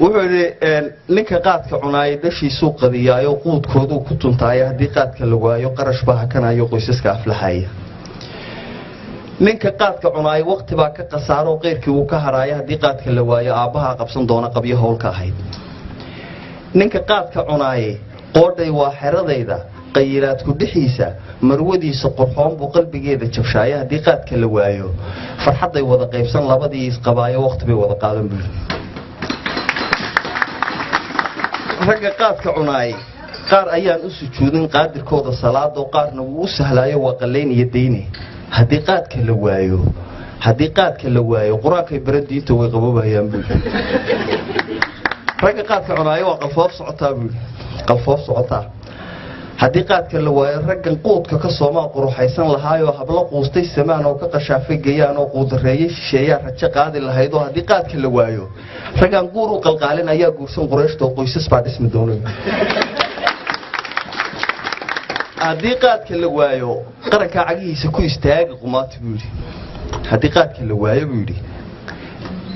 Wuxuu yidhi ninka qaadka cunaaya dhashiisuu qadiyaayo, quudkooduu ku tuntaaya. Haddii qaadka la waayo, qarash baa hakanayo qoysaska aflaxaya. Ninka qaadka cunaaya waqti baa ka khasaaro, qeyrkii wuu ka haraaya. Haddii qaadka la waayo, aabbahaa qabsan doona qabyo howlka ahayd. Ninka qaadka cunaaye qoodhay waa xeradayda, qayilaadku dhixiisa marwadiisa qorxoon buu qalbigeeda jabshaaya. Haddii qaadka la waayo, farxadday wada qaybsan labadii isqabaayo, waqti bay wada qaadan buu. Ragga qaadka cunaayay qaar ayaan u sujuudin qaadirkooda salaadoo, qaarna wuu u sahlaayo, waa qallayn iyo dayne. Haddii qaadka la waayo, haddii qaadka la waayo, qur-aankay bara, diinta way qaboobayaan buu. Ragga qaadka cunaayo waa qalfoof socotaa buu, qalfoof socotaa. Haddii qaadka la waayo, raggan quudka ka soomaa quruxaysan lahaayoo, hablo quustay samaan oo ka qashaafay gayaan oo quudareeyey shisheeyaa rajo qaadi lahaydoo. Haddii qaadka la waayo, raggaan guur u qalqaalin ayaa guursan qurayshta oo qoysas baa dhismi doonay. Haddii qaadka la waayo, qarankaa cagihiisa ku istaagi qumaati buu yidhi. Haddii qaadka la waayo, buu yidhi,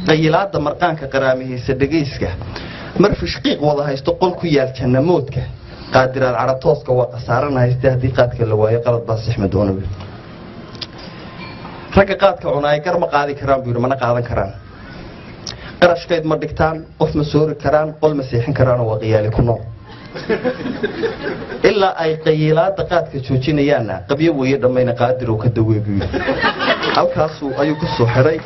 qayilaada marqaanka qaraamihiisa dhegayska mar fishqiiq wada haysto qol ku yaal jannamoodka qaadiraad caratooska waa khasaaran hayste. Haddii qaadka la waayo, qalad baa sixmi doona buu. Ragga qaadka cunaaya gar ma qaadi karaan buu yidhi, mana qaadan karaan, qarashkayd ma dhigtaan, qof ma soori karaan, qol ma seexin karaanoo waa qiyaali ku nool. Ilaa ay qayilaada qaadka joojinayaanna qabyo weeye dhammayna, qaadir oo ka dawey buu yidhi. Halkaasuu ayuu ku soo xidhay.